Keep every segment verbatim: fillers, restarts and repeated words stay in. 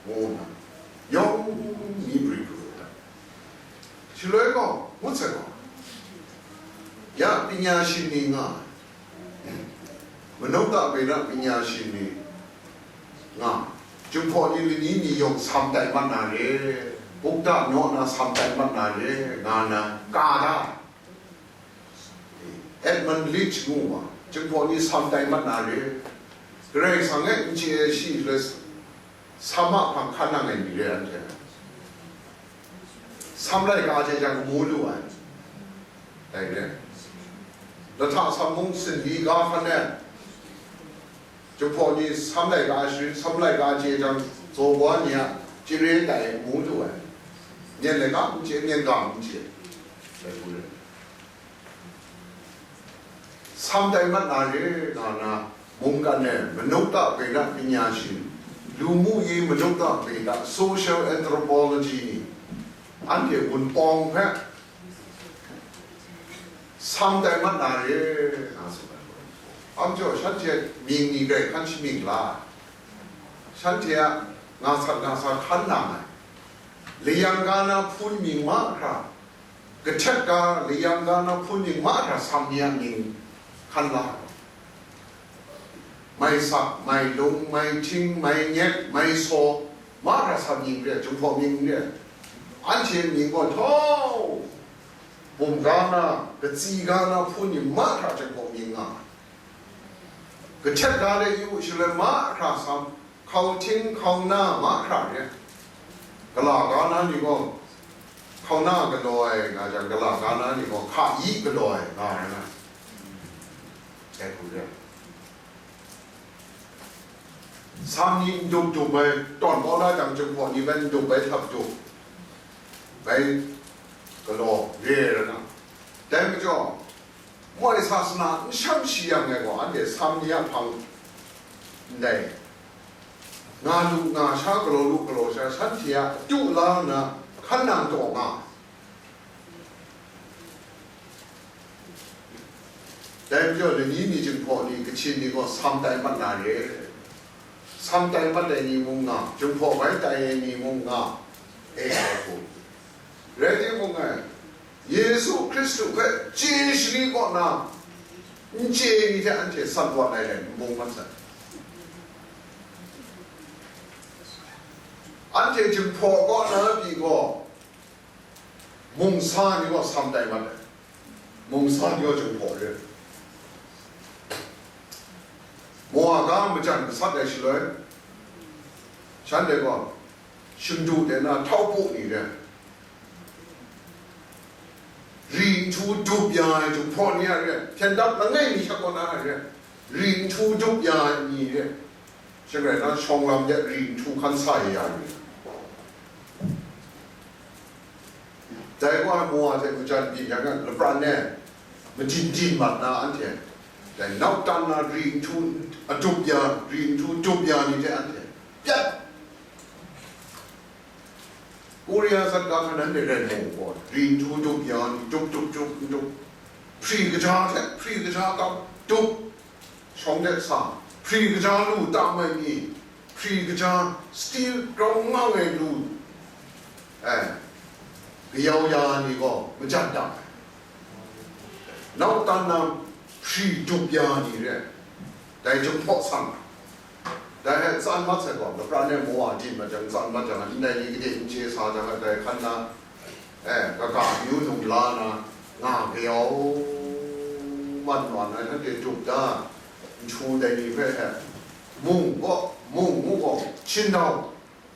ngu nna, yawng ni pri pru ai. Shaloi gaw, ngut sai gaw, ya, panya shin ni nga ai, manuk ta hpe na panya shin ni nga ai, Jinghpaw ni lani ni yawng sam tai mat na re, bukda naw na sam tai mat na re, nga na ka da. Edmund Leach ngu wa, Jinghpaw ni sam tai mat na re, Karai Kasang e n chye ai shi shaloi, sam a hpang hkan nang ai ni re anhte. Sam laika hte jang mu lu ai. Dai re. Lahta sam mung sinli ga hkan ai. Jinghpaw ni sam laika sharin, sam laika chye jang, zaw wa ni a chye re tai mu lu ai. Myen laika n chye, myen ga n chye. Dai hku re. Sam tai mat na re, nga na, mungkan e manuk ta hpe na panya shin, lu mu yi manuk ta hpe na social anthropology ni, anhte wunpawng hpe sam tai mat na re, nga tsun ai. Am jaw, shanhte mying ni grai hkan shamying la, shanhte a nga sat nga sa hkan nang ai, layang ga na hpun mying mahkra, kahtet ga, layang ga na hpun mying mahkra sam ni a mying hkan la ai. Mai sak, mai lung, mai hting, mai nyet, mai saw, mahkra sam mying re, Jinghpaw mying re. Anhte mying gaw htau, bum ga na, katsi ga na hpun mying mahkra Jinghpaw mying nga ai. Kahtet ga de yu shaloi mahkra sam, hkau hting hkau na mahkra re. Gala ga na ni gaw, hkau na galaw ai nga jang, gala ga na ni gaw, hka yi galaw ai nga ai na. Dai hku re. Sam ni n dup dup ai, tawn kau la jang, Jinghpaw ni bai n dup ai, htap dup bai galaw re ai na. Dai majaw, moi sasana n sham shi yang ai gaw, anhte sam ni a hpang ndai nga lu nga sha, galaw lu galaw sha, shanhte a akyu la nna hkan nang taw nga ai. Dai majaw, lani mi Jinghpaw ni, Kachin ni gaw sam tai mat na re. Sam tai mat ai ni mung nga, Jinghpaw bai tai ai ni mung nga, e ai hku. Rai timung, ngai Yesu Hkristu hpe chye shani kaw na n chye ai ni hte anhte san wa lai rai, n bung mat sai. Anhte Jinghpaw kaw na pyi gaw, mung sa ni gaw sam tai mat ai, mung sa ni gaw Jinghpaw re. Mawa ga majan gasat ai shaloi, shanhte gaw shingdu de na htau pu ni re, ri nhtu dup ya ai Jinghpaw ni a re, hpyen dap langai mi hta kaw na a re, ri nhtu dup ya ai ni re, shing rai na, shawng lam de ri nhtu hkan sa ya ya ni. Dai wa mawa hte majan byin yang a, lapran e madin din mat na anhte, dai nau tan na ri nhtu adup ya, ri nhtu dup ya ni hte anhte pyat. Korea sat ga hkan nan de ren mu gaw, ri nhtu dup ya ni, dup dup dup dup, hpri kaja hte hpri kaja kau dup, shawng de sa, hpri kaja lu tam ai ni, hpri kaja steel grau ngau ai lu, eh, kayau ya ni gaw majan dang ai. Nau tan na hpri dup ya ni re, dai Jinghpaw sang ai. Dai hpe tsan mat sai gaw, lapran e mawa din mat jang, tsan mat jang, ndai ni gade n chye sa jang, dai hkan na, eh, kaga amyu num la na, nga kayau mat wa na, shanhte dup da, nhtu dai ni hpe he, mung gaw, mung ngu gaw, Chin dau,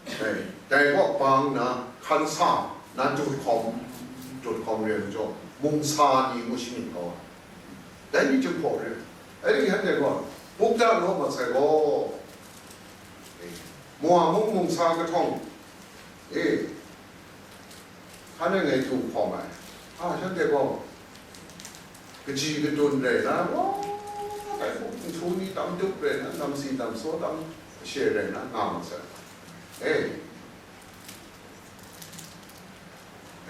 eh, dai kaw bang na hkan sa na dut hkawm, dut hkawm re ai majaw, mung sa ni ngu shamying kau ai. Dai ni Jinghpaw re ai. Dai ni hkan dai gaw, bukda naw mat sai gaw, eh, mawa mung mung sa kahtawng, eh, hkan e ngai du hkawm ai. A, shanhte gaw, kaji kadun rai na, wa, dai hku nhtu ni tam dup rai na, namsi namsaw tam she rai na, nga mat sai. E,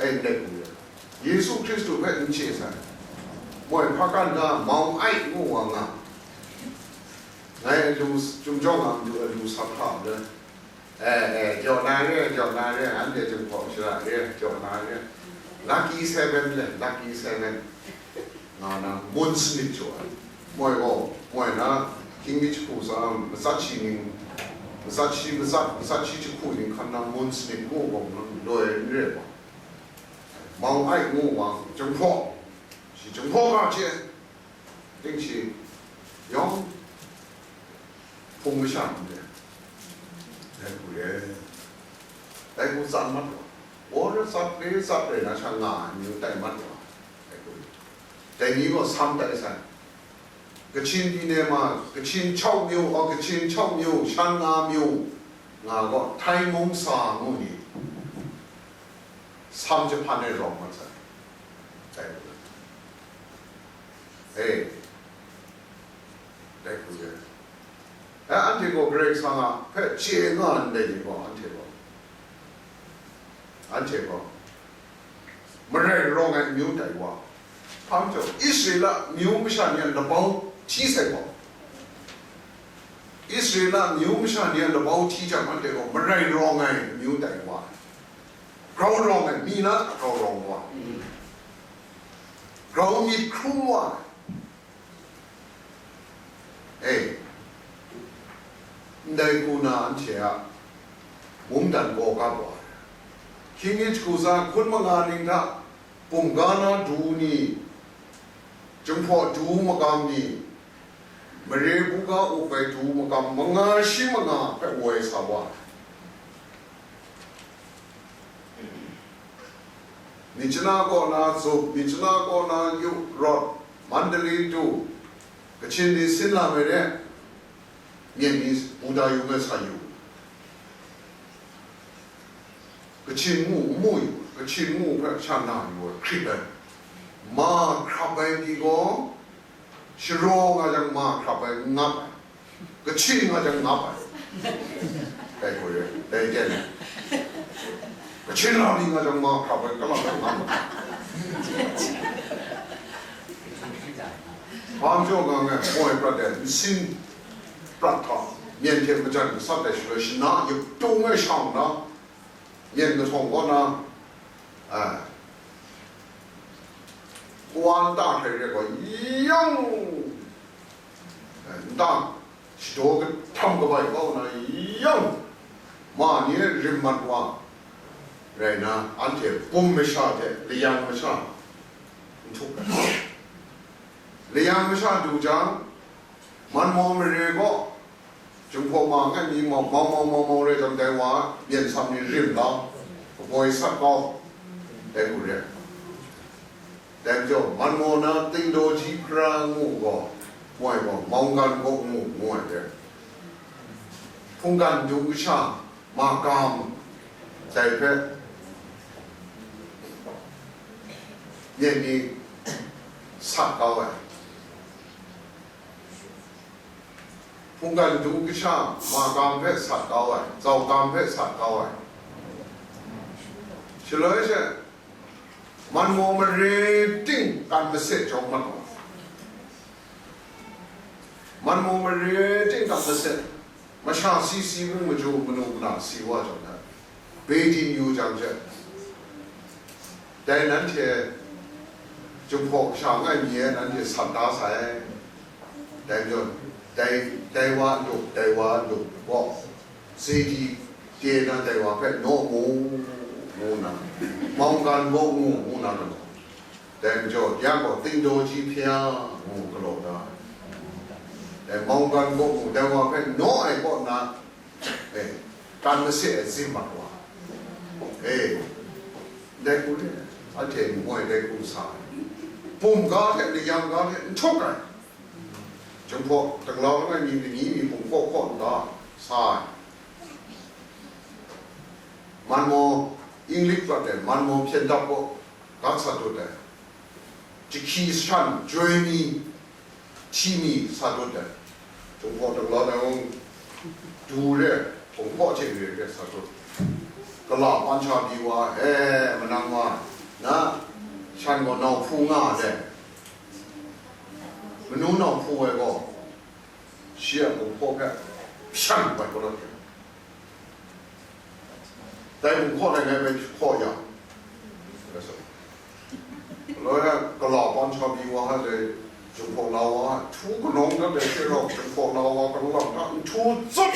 e, ndai hku ya. Yesu Hkristu hpe n chye sai. Moi hpa kan ga, mawng ai ngu wa nga. Ngai alu, Chyum jawng a matu alu sa hkra ai. Eh, eh, jaw na re, jaw na re, anhte Jinghpaw shara re, jaw na re. Lucky seven le, lucky seven. Nga na, mun sanit jaw ai. Moi gaw, moi na, hkying mi jahku sa, matsat shi ning, matsat shi, matsat, matsat shi jahku ning hkan na, mun sanit ngu gaw, loi n re ba. Mau ai ngu wa, Jinghpaw, shi Jinghpaw ga hte, ting shi, yawng, hpung masha n re, dai hku re, dai hku tsan mat wa, wa re tsat re tsat re na sha nga ai amyu tai mat wa, dai hku re, dai ni gaw sam tai sai. Kachin byin ai ma, Kachin Chau Myu, aw, Kachin Chau Myu, Shan Nga Myu, nga gaw, Htai Mung Sa ngu ni, sam jahpan e rawng mat sai. Dai hku re. E, dai hku re. E, anhte gaw Karai Kasang a hpe chye nga ndai ni gaw, anhte gaw, anhte gaw, marai rawng ai amyu tai wa. Hpa majaw, Israela myu masha ni a labau hti sai gaw, Israela myu masha ni a labau hti jang, anhte gaw marai rawng ai amyu tai wa. Grau rawng ai, mi na hta grau rawng wa. Grau myit hkrum wa. E, ndai hku na anhte a mungdan gaw gap wa ai. Hkying mi jahku sa hkun manga ning hta, bumga na du ni, Jinghpaw du magam ni, mare buga up ai du magam manga shi manga hpe woi sa wa ai. Myitkyina kaw na Zup, Myitkyina kaw na Yu, Rawt, Mandalay du, Kachin ni sin lam ai re, Myen ni Buda yung ai sa yu, Kachin ngu n mu yu, Kachin ngu hpe sha na yu ai hkrit ai, ma hkrap ai pyi gaw, sharaw nga jang ma hkrap ai n ngap ai, Kachin nga jang ngap ai. Dai hku re, dai ten ai. Kachin la ni nga jang ma hkrap ai, kalang jang ngap ai. Hpa majaw nga ngai moi prat ai, nsin prat hta, myen hte majan masat ai shaloi, shana yup tung ai shang na, myen kahtawng kaw na, a, kawa nta hkrai re gaw, yawng, a, nta shadaw kahtam kabai kau na, yawng, ma ni rim mat wa rai na, anhte bum masha hte layang masha n htuk ai. Layang masha du jang, Manmaw mare gaw, Jinghpaw ma ngai mi mau, mau, mau, mau, mau rai jang, dai wa myen sam ni rim la, kaboi sat kau, dai hku re. Dai majaw, Manmaw na Tingdaw Ji Hpara ngu gaw, moi gaw, Maunggan Gaw ngu, ngu ai re. Hpunggan du kasha, Magam, dai hpe, myen ni sat kau ai. Hpunggan du kasha, Magam hpe sat kau ai, Zaugam hpe sat kau ai. Shaloi she, Manmaw mare ting kan maset jawng mat wa. Manmaw mare ting kan maset, masha si si mung maju manu mana si wa jawng hta, Beit Din yu jang she, dai nanhte Jinghpaw kasha ngai mi e, nanhte sat da sai. Dai majaw, dai, dai wa ndup, dai wa ndup gaw, Zedi de na dai wa hpe naw mu, ngu na, Maunggan Gaw ngu, ngu na galaw. Dai majaw, ya gaw Tingdaw Ji Hpya ngu galaw da. Dai Maunggan Gaw ngu, dai wa hpe naw ai kaw na, e, kan maset ai zim mat wa. E, dai hku re, anhte moi dai hku sa ai. Bum ga hte layang ga hte n htuk ai. Jinghpaw dinglau langai mi, lani mi hpung hkaw hkaw nta sa ai. Manmaw, Inglik prat ai Manmaw hpyen dap gaw, ga sat dut ai. Jahki shan, joi mi, hti mi, sat dut ai. Jinghpaw dinglau ai mung, du re, hpung hkaw hte re re sat dut. Gala pan sha pyi wa, e, manang wa, na, shan gaw nau hpu nga ai. Manu nau hpu ai gaw, shi a hpung hkaw hpe shan bat kau dat ai. Dai mung hkaw ai ngai bai hkaw ya. Loi hta, kala ban sha pyi wa hta dai, Jinghpaw la wa, htu kanawng dat dai hte rau, Jinghpaw la wa, kalang hta nhtu tsut,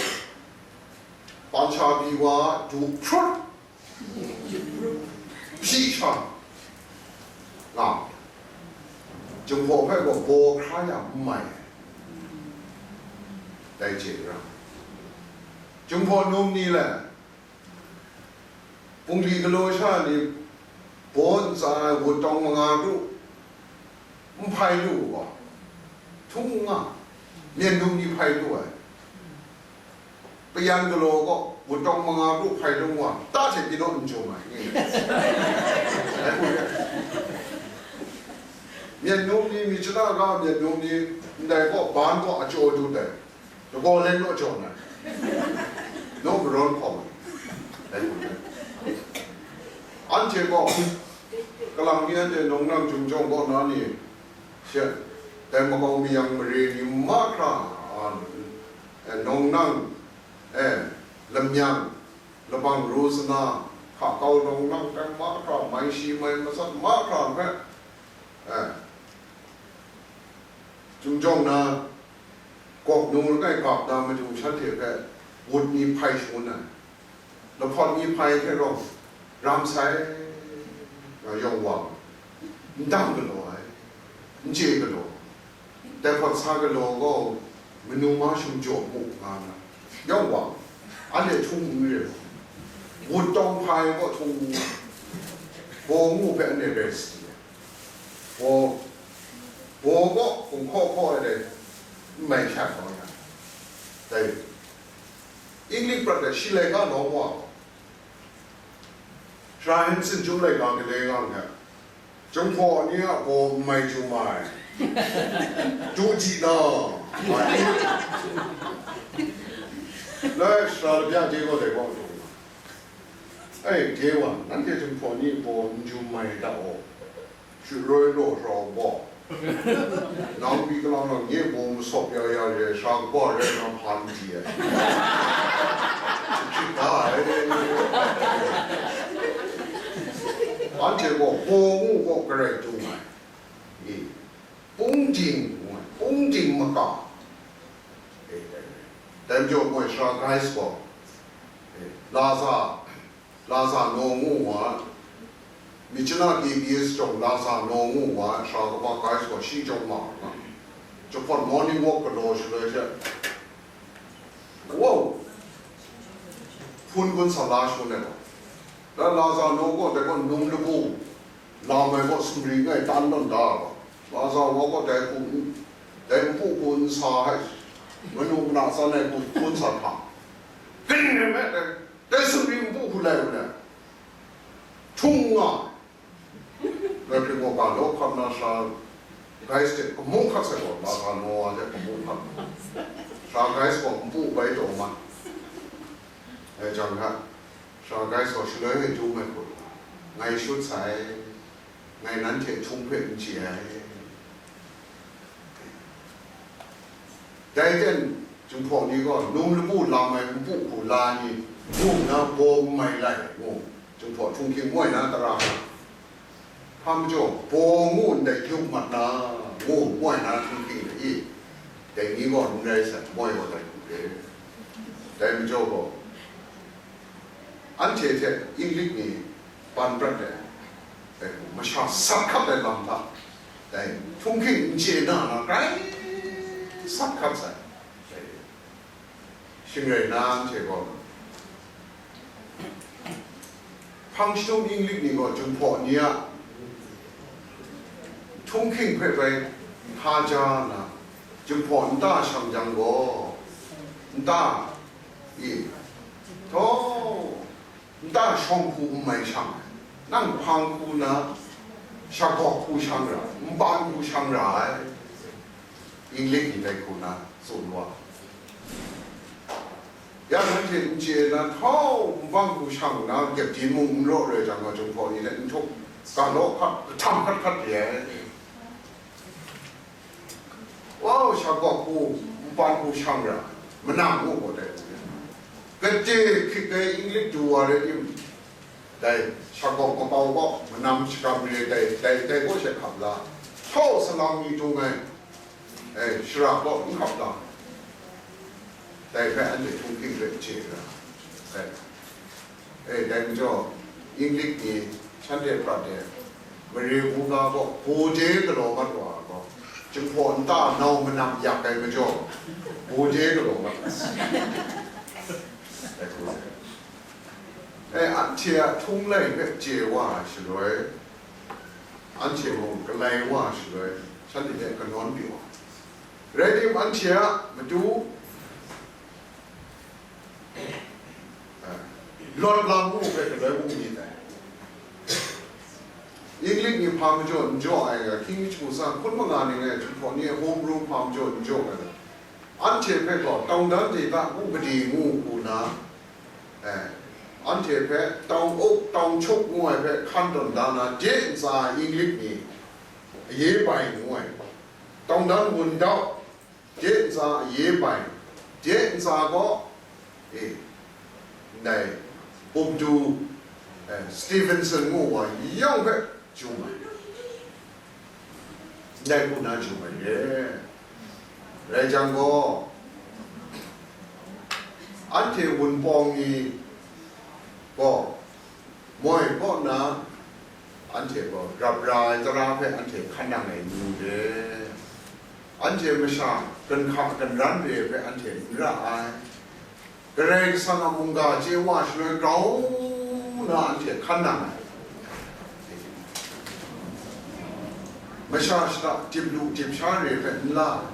ban sha pyi wa, du hprut, hpyi sha, nga, Jinghpaw hpe gaw baw hkra ya n mai ai. Dai chye ra, Jinghpaw num ni le, Pungli galaw sha ni baw ntsa ai wut tawng manga kru n hpai lu u gaw, htung n nga, myen num ni hpai lu ai. Payan galaw gaw wut tawng manga kru hpai lu wa, ta hte pyi naw n jaw ai ni. Myen num ni, mi chana ga myen num ni, ndai gaw ban gaw a jaw dut ai. Lagaw len naw jaw na, naw marawn hkawm ai, anhte gaw, kalang mi anhte nawng nang Chyum Jawng kaw na ni, she, dai makau mayang mare ni mahkra, a, nawng nang, e, lamyang, labang ru sana, hka kau nawng nang dai mahkra, mai shi mai matsat mahkra hpe, e, Chyum Jawng na, gawk nu langai gap na matu shanhte hpe wut ni hpai shangun ai, lahpawt ni hpai hte rau ram sai, nga yawng wa, n dang galaw ai, n chye galaw, dai hpawt sa galaw gaw, manu ma shum jaw mu nga na, yawng wa, anhte htung n re, wut tawng hpai gaw htung, baw ngu hpe anhte rai sadi ai. Baw, baw gaw hkum hkaw hkaw ai dai, n mai hkyak kau ya. Dai, English prat ai shi laika lawm wa, Sara Hanson chyum laika gale nga hkyak, Jinghpaw ni a baw n mai chyum ai, du di na, lai sara labya de gaw dai gaw du nga. Ai, de wa, nanhte Jinghpaw ni baw n chyum mai da aw. Shi roi law rau gaw, nang pyi kalang nang nye baw masawp ya ya re, sara kaba rai nna hpa n di ai. Hkrit da ai. Anhte gaw baw ngu gaw garai dung ai. I, pungding ngu ai, pungding maka. E, dai majaw moi sara Christ gaw, e, Laza, Laza naw ngu wa, mi chana K B S jawng Laza naw ngu wa, sara kaba kai sha shi jawng ma nga. Jahpawt morning walk galaw shaloi she, wow, hpun gun sa la shangun ai gaw, dai Laza naw gaw dai gaw num labu, lam ai gaw sumri ngai tan tawn da ai gaw, Laza wa gaw dai hku, dai npu hku n sa ai, manu mana tsan ai hku hpun sa hta, ring ring me dai, dai sumri npu hku lai u le, htung nga, Laihpring gaw ga law hkam na sara Christ hte kamu hkat sai gaw, Laza naw wa hte kamu hkat. Sara Christ gaw npu bai taw man. Dai jang hta, sara Christ gaw shaloi e dum ai hku, ngai shut sai, ngai nanhte htung hpe n chye ai. Dai ten, Jinghpaw ni gaw num labu lam ai npu hku la ni, ngu nna baw n mai lai, ngu, Jinghpaw htunghking moi na tara, hpa majaw, baw ngu ndai yup mat na, ngu moi na htunghking ai i, dai ni gaw n rai sai, moi gaw dai hku re. Dai majaw gaw, anhte hte English ni ban prat ai, dai masha sat hkat ai lam hta, dai htunghking n chye na, na grai sat hkat sai, dai shing rai na, anhte gaw hpang shadum English ni gaw Jinghpaw ni a htunghking hpe bai hta ja nna, Jinghpaw nta shang jang gaw, nta, i, htaw, nta shawng hku n mai shang ai, nang hpang hku na, shagawk hku shang ra, npan hku shang ra ai, English ni dai hku na tsun wa. Ya nanhte n chye na, htaw, npan hku shang na, gyep jin mung n raw re jang gaw, Jinghpaw ni hte n htuk, ga law hkat, htam hkat hkat re ai. Wow, shagawk hku, npan hku shang ra, manang ngu gaw dai hku. Gade hkrit ai English du wa rai tim, Dai shagawk makau gaw manam shagam re, dai, dai, dai gaw she hkap la, htau salang mi dung ai, e, shara gaw n hkap la, dai hpe anhte htunghking hpe chye ra, dai, e, dai majaw, English ni shanhte prat e, mare hkungga gaw, bawde galaw mat wa ai gaw, Jinghpaw nta nau manam yak ai majaw, bawde galaw mat ai. Dai hku sai. E, anhte a htung lai hpe chye wa ai shaloi, anhte mung galai wa ai shaloi, shanhte hte kanawn pyi wa ai. Rai tim, anhte a matu, e, lawt lam ngu hpe galoi mung myit dai. English ni hpa majaw n jaw ai ga, hkying mi shagu tsa hkun manga ning ai Jinghpaw ni a home rule hpa majaw n jaw ai ga, anhte hpe gaw, tawng dan de ta ngu gade ngu hku na, e, anhte hpe tawng uk, tawng chuk ngu ai hpe hkan tawn da na, de ntsa English ni aye bai ngu ai, tawng dan wun dau, de ntsa aye bai, de ntsa gaw, e, ndai Bumdu, e, Stevenson ngu wa yawng hpe jum ai. Ndai hku na jum ai re. Rai jang gaw, anhte Wunpawng ni gaw, moi kaw na, anhte gaw rap ra ai tara hpe anhte hkan nang ai n mu de? Anhte masha ganhka ganran re ai hpe anhte n ra ai. Karai Kasang a mungga chye wa shaloi grau na anhte hkan nang ai. Masha shata dip lu dip sha re hpe n la ai.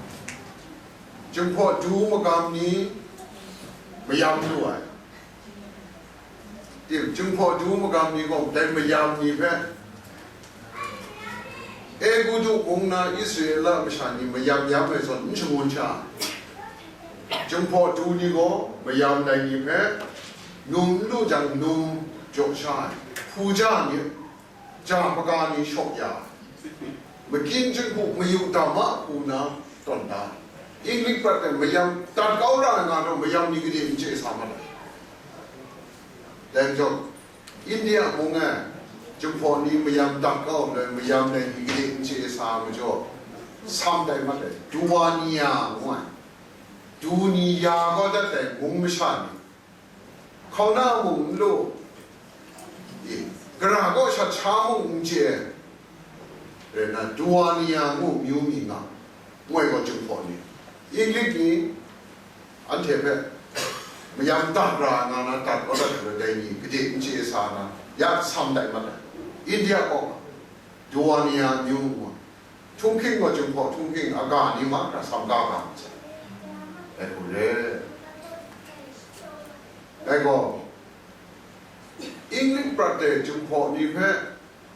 Jinghpaw du magam ni mayam lu ai. Tim, Jinghpaw du magam ni gaw dai mayam ni hpe, Egutu mung na Israela masha ni mayam yam ai zawn n shangun sha, Jinghpaw du ni gaw mayam dai ni hpe num n lu jang num jaw sha ai, hpu ja ni, ja hpaga ni shawk ya ai, makyin jinghku mayu dam a hku na tawn da ai. English prat e mayam dat kau ra ai nga gaw, mayam ni gade n chye sa mat ai. Dai majaw, India mung e, Jinghpaw ni mayam dat kau nhtoi, mayam dai ni gade n chye sa ai majaw, sam tai mat ai, Duwaniya ngu ai. Duniya gaw dat ai mung masha ni, hkauna mung n lu, i, gara kaw shat sha mung n chye ai, rai nna, Duwaniya ngu myu mi nga, ngu ai gaw Jinghpaw ni, English ni, anhte hpe mayam dat ra ai nga na, dat kau dat ai dai ni, gade n chye sa na, ya sam tai mat ai. India kaw, Duwaniya myu ngu ai. Htunghking gaw Jinghpaw htunghking, aga ni mahkra sam ga ga myit sai. Dai hku re. Dai gaw, English prat e Jinghpaw ni hpe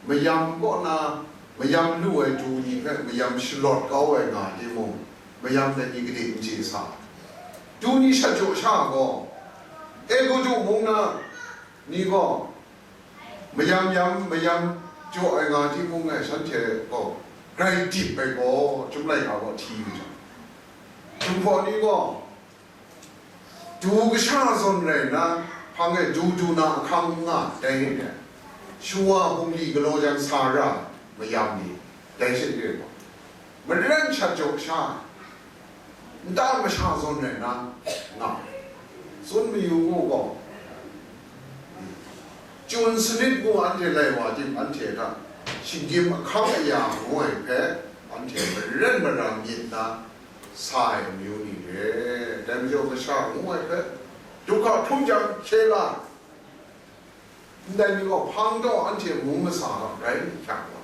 mayam kaw na, mayam lu ai du ni hpe mayam shalawt kau ai nga timung, mayam dai ni gade n chye sa. Du ni shat jaw sha gaw, Egutu mung na ni gaw, mayam yam, mayam jaw ai nga timung e, shanhte gaw grai dip ai gaw, Chyum laika gaw hti yu jang, Jinghpaw ni gaw du kasha zawn rai nna, hpang e du du na ahkang n nga, dai ni e, shawa bungli galaw jang sa ra ai mayam ni, dai she re gaw, maren shat jaw sha, nta masha zawn rai na nga, tsun mayu ngu gaw, Chun sanit ngu anhte lai wa tim, anhte hta shinggyim ahkang aya ngu ai hpe, anhte maren mara myit na sa ai amyu ni re. Dai majaw, masha ngu ai hpe, du hka htum jang hkye la, ndai ni gaw hpang taw anhte mung masa rai hkyak wa.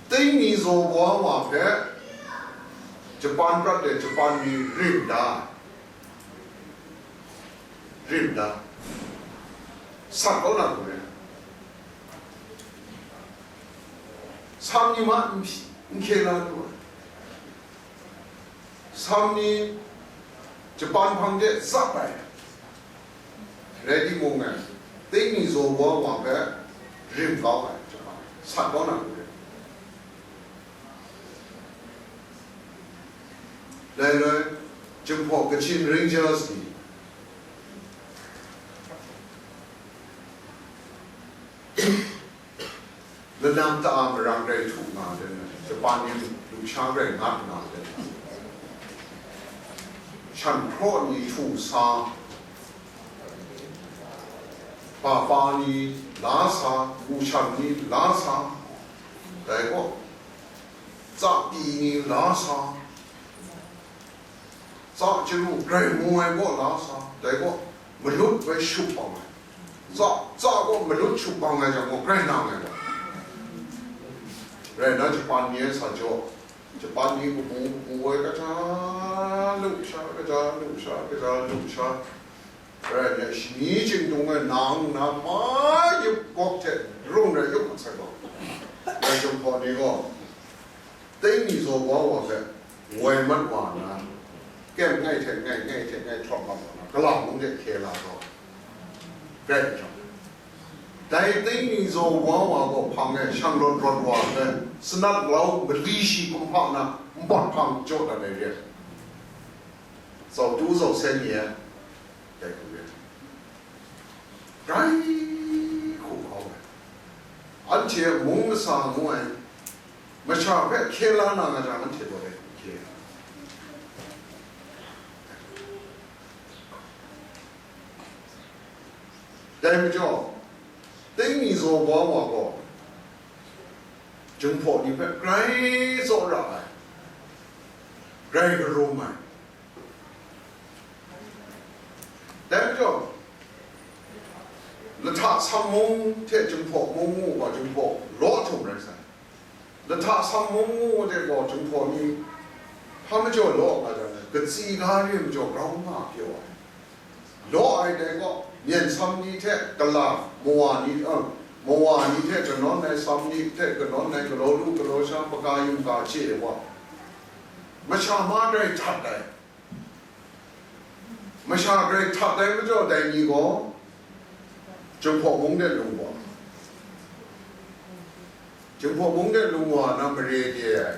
Ting ni zaw wa wa hpe, Japan prat de Japan ni rim da, rim da, sat kau na hku re, sam ni ma n hpyi, n hkye la lu ai. Sam ni Japan hpang de zap ai, rai timung, e, ting ni zaw wa wa hpe rim kau ai, Japan sat kau na hku re. Lailoi, Jinghpaw Kachin Rangers ni, Lanam ta a marang rai htu nga ai, Japan ni lusha rai ngat nga ai, shan hpraw ni htu sa, papa ni la sa, mushan ni la sa, dai gaw, tsa pyi ni la sa, tsa chyaru grai mu ai gaw la sa, dai gaw, malut bai shup bang ai. Tsa, tsa gaw malut shup bang ai jang gaw, grai nang ai gaw. Rai nna, Japan ni e sa jaw, Japan ni kabu kabu ai, kaja lu sha, kaja lu sha, kaja lu sha. Rai nna, shani chingdung e nang nna, ma yup gawk hte rung rai yup mat sai gaw, rai Jinghpaw ni gaw, Teng ni zaw wa wa hpe woi mat wa nna, kem ngai hte ngai, ngai hte ngai htawt mat wa nna, Kalang mung de hkye la taw, rai jang, dai teng ni zaw wa wa gaw hpang e shang rawt rawt wa ai, sanat lau mali shi kumhpa na npawt hpang jaw dat ai re ai, zau tu zau sen ni e, dai hku re ai. Grai hku kau ai. Anhte mung masa ngu ai masha hpe hkye la na nga jang, anhte gaw dai hku hkye ai. Dai majaw, teng ni zaw wa wa gaw, Jinghpaw ni hpe grai tsawra ai, grai karum ai. Dai majaw, Lahta Sam mung hte Jinghpaw mung ngu gaw, Jinghpaw law htum rai sai. Lahta Sam mung ngu de gaw, Jinghpaw ni hpa majaw law nga jang, katsi ga re majaw grau nga pyaw ai. Law ai dai gaw, myen sam ni hte gala, mawa ni, uh, mawa ni hte janawn ai sam ni hte kanawn ai galaw lu galaw sha, maga yum ga chye ai wa, masha ma grai htat ai. Masha grai htat ai majaw, dai ni gaw Jinghpaw mung de lung wa, Jinghpaw mung de lung wa na mare de ai.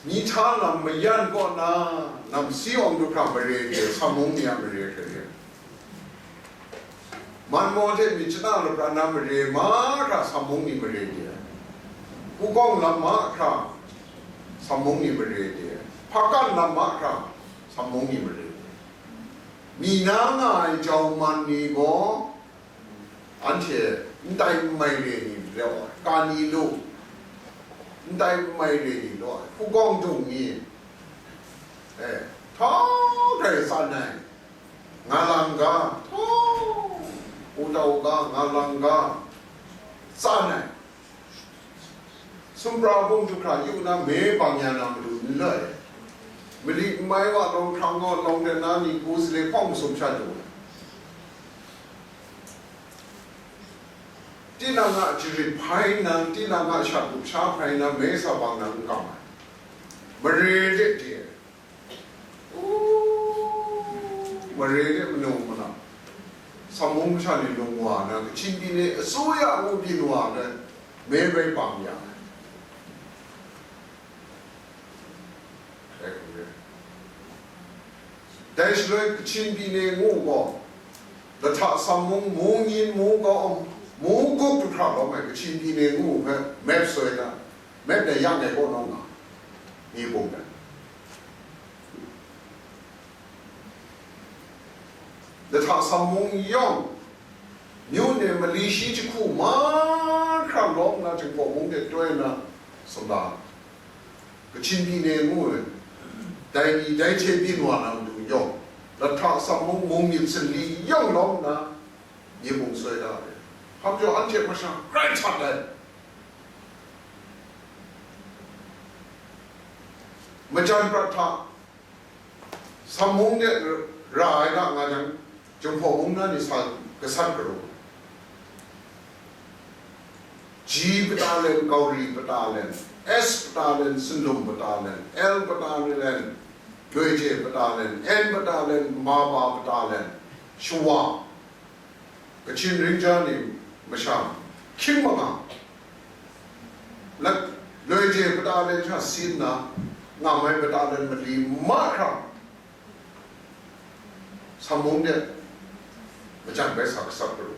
Myihtha lam mayan kaw na, namsi awng du hkra mare de ai, Sam mung ni a mare hkra re. Manmaw hte myit chana lapran na mare mahkra Sam mung ni mare de ai. Hpukawng lam mahkra Sam mung ni mare de ai. Hpakan lam mahkra Sam mung ni mare de ai. Mi na nga ai jau man ni gaw, anhte n tai n mai re ni law ai, ka ni lu, n tai n mai re ni law ai, hpukawng dung ni, eh, htawng hkrai tsan ai, nga lang ga, htawng, u tau ga, nga lang ga, tsan ai. Sumra bung du hkra yu na me bang ya na matu n lai. Mali n mai wa lawng hkrang gaw lawng de na ni hku sale hpawng masum sha du ai. Tinang a jarit hpai nna, tinang a shat lusha hpai nna, me sa bang na n kam ai. Mare de de ai. Mare de manu mana, Sam mung masha ni lung wa na, Kachin byin ni asuya ngu byin wa na, me bai bang ya ai. Dai hku re. Dai shaloi Kachin byin ni ngu gaw, Lahta Sam mung, mung yin, mung kau, mung gup du hkra lawm ai Kachin byin ni ngu hpe map soi na, map dai yang ai kaw naw nga, mi bung dai. Lahta Sam mung yawng, myu ne mali shi jahku mahkra lawm nna, Jinghpaw mung de toi nna, sumla, Kachin byin ni ngu ai, dai ni dai hte byin wa na matu yawng, Lahta Sam mung, mung myit sanli yawng lawm nna, mi bung soi da ai. Hpa majaw anhte masha grai htat ai. Majan prat hta, Sam mung de ra ai ga nga jang, Jinghpaw mung na ni sa gasat garu. G battalion, Gauri battalion, S battalion, Sunlum battalion, L battalion, Loije battalion, N battalion, Maba battalion, Shawa, Kachin Ranger ni masha hkying manga, Loije battalion hta sin nna, nga mai battalion mali mahkra, Sam mung de majan bai sa gasat garu,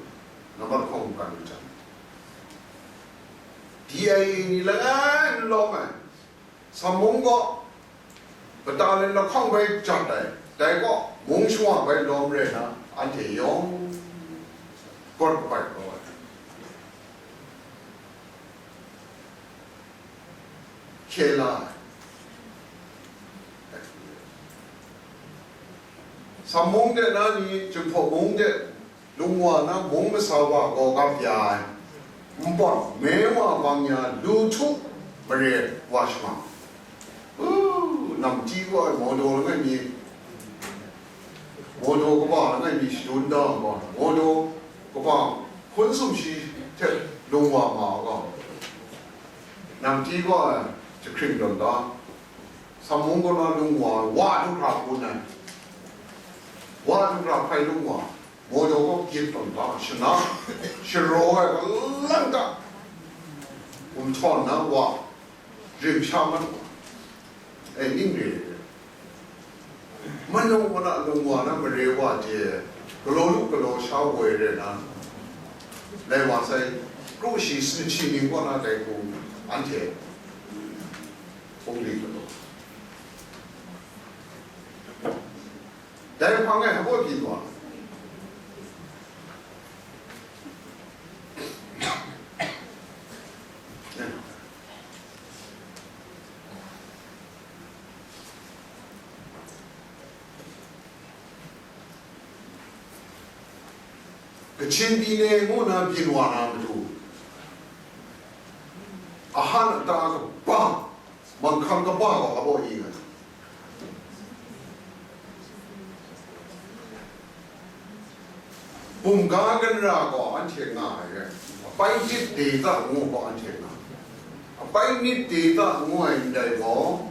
nambat hkawng mungkan majan. D I A ni langai n lawm ai, Sam mung gaw battalion lahkawng bai jat ai, dai gaw mung shawa bai lawm re na, anhte yawng gawn kabai kau ai. Hkye la ai. Sam mung de na ni, Jinghpaw mung de lung wa na mung masa wa gaw gap ya ai. Npawt me wa bang ya lu htu mare wa shama. U, namti gaw ai Mawdaw langai mi, Mawdaw kaba langai mi shadun da ai gaw, Mawdaw kaba hpun sumshi hte lung wa ma ai gaw, namti gaw ai jahkring tawn da. Sam mung kaw na lung wa, wa du hkra hpun ai, wa du hkra hpai lung wa, Mawdaw kaw gyit tawn da, shana, sharaw ai galang ta, gumhtawn na wa, rim sha mat wa, e, ning re ai. Manu mana lung wa na mare wa je, galaw lu galaw sha woi re na, lai wa sai, kru shi sumshi ning kaw na dai hku, anhte hpung li galaw. Dai hpang e hpa byin wa. Kachin byin e ngu na byin wa na matu, ahan ata kaba, manghkang kaba gaw hpa baw i nga. Bumga ganra gaw anhte nga ai rai, apai nit deta ngu gaw anhte nga, apai nit deta ngu ai ndai gaw,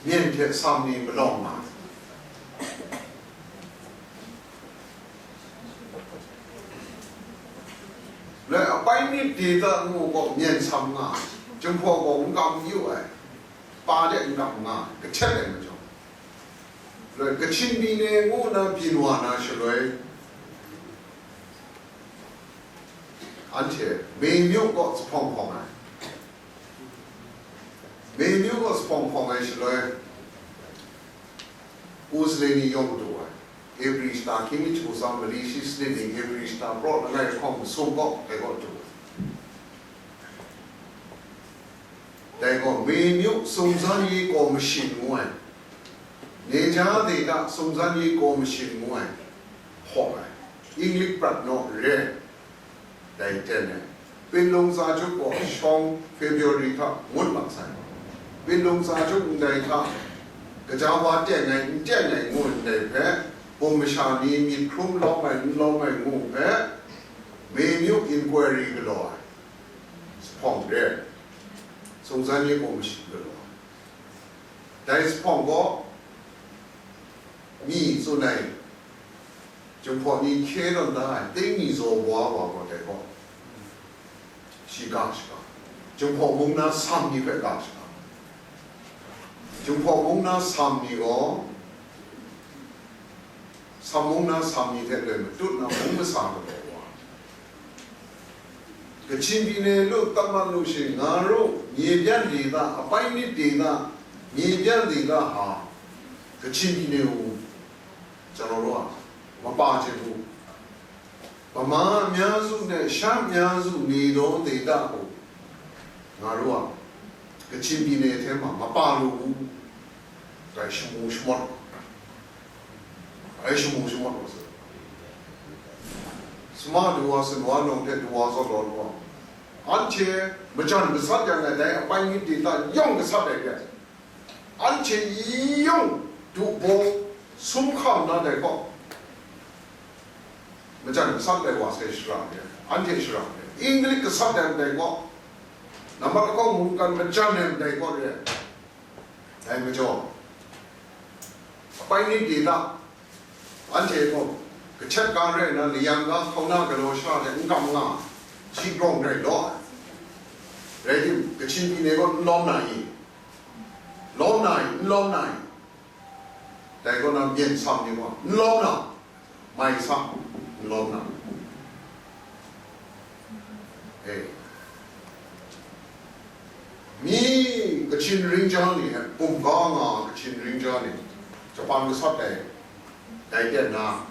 myen hte sam ni malawng nga ai. Lai apai nit deta ngu gaw myen sam nga ai, Jinghpaw gaw n kam yu ai, pa de n kam nga ai, kahtet ai majaw. Lai Kachin byin e ngu na byin wa na shaloi, anhte Mei myu gaw zuphpawng hpawng ai, Mei myu gaw zuphpawng hpawng ai shaloi, Useley ni yawng du ai. Hebri shata hkying mi hku tsawm mali shi sanit ning Hebri shata praw langai lahkawng masum gaw dai gaw du ai. Dai gaw, Mei myu sumzan yi kaw mashin ngu ai, Neja deta sumzan yi kaw mashin ngu ai, hpawng ai, Inglik prat naw re. Dai ten e, Pinlung tsa jup gaw shawng February hta ngut mat sai. Pinlung tsa jup ndai hta, gaja wa teng ai, n teng ai ngu ndai hpe, bum masha ni myit hkrum lawm ai, n lawm ai ngu hpe, Mei myu inquiry galaw ai, zuphpawng re, sumzan yi kaw mashin galaw ai. Dai zuphpawng gaw, mi tsun ai, Jinghpaw ni hkye tawn da ai, ting ni zaw wa wa gaw dai gaw, shi ga shaga, Jinghpaw mung na sam ni hpe ga shaga, Jinghpaw mung na sam ni gaw, Sam mung na sam ni hte loi matut na mung masa galaw wa, Kachin byin e lu, tat mat lu shi, nga ru, nye byan deta, apai nit deta, nye byan deta ha, Kachin byin e u, ကျွန်တော်တို့က မပါချင်ဘူး။ ဗမာအများစုနဲ့ ရှမ်းအများစု နေသောဒေသကို ငါတို့က ကချင်ပြည်နယ်ထဲမှာ မပါလိုဘူး။ ဒါ ရှမူရှမွတ်။ အဲ ရှမူရှမွတ်လို့ဆို။ စမဒူဝါစနွားလုံးတဲ့ ဒူဝါစောတော်တို့က အန်ချေ မကြံမစတ်ကြံတဲ့ အပိုင်းကြီးဒေသ ရောင်းကစားတဲ့အတွက် အန်ချေ ရောင်း ဒူဘော ဆုံးခါနားတဲ့ကော မကြံမစတ်တဲ့ ဝါစဲရှရာနဲ့ အန်ချေရှရာနဲ့ အင်္ဂလိပ်ကစားတဲ့ တဲ့ကော နံပါတ်တစ်ကော မူကန်မကြံတဲ့ တဲ့ကော တဲ့ အဲ မကြော အပိုင်းကြီးဒေသ Anhte gaw, kahtet ga rai nna, layang ga hkauna galaw sha hte n kam nga, shi grawng rai law ai. Rai tim, Kachin pyi ni gaw n lawm na i? Lawm na i? N lawm na i? Dai kaw na, myen sam ni gaw, n lawm na, mai sam, n lawm na. E, mi Kachin Ranger ni, bumga nga Kachin Ranger ni, Japan gasat dai, dai ten na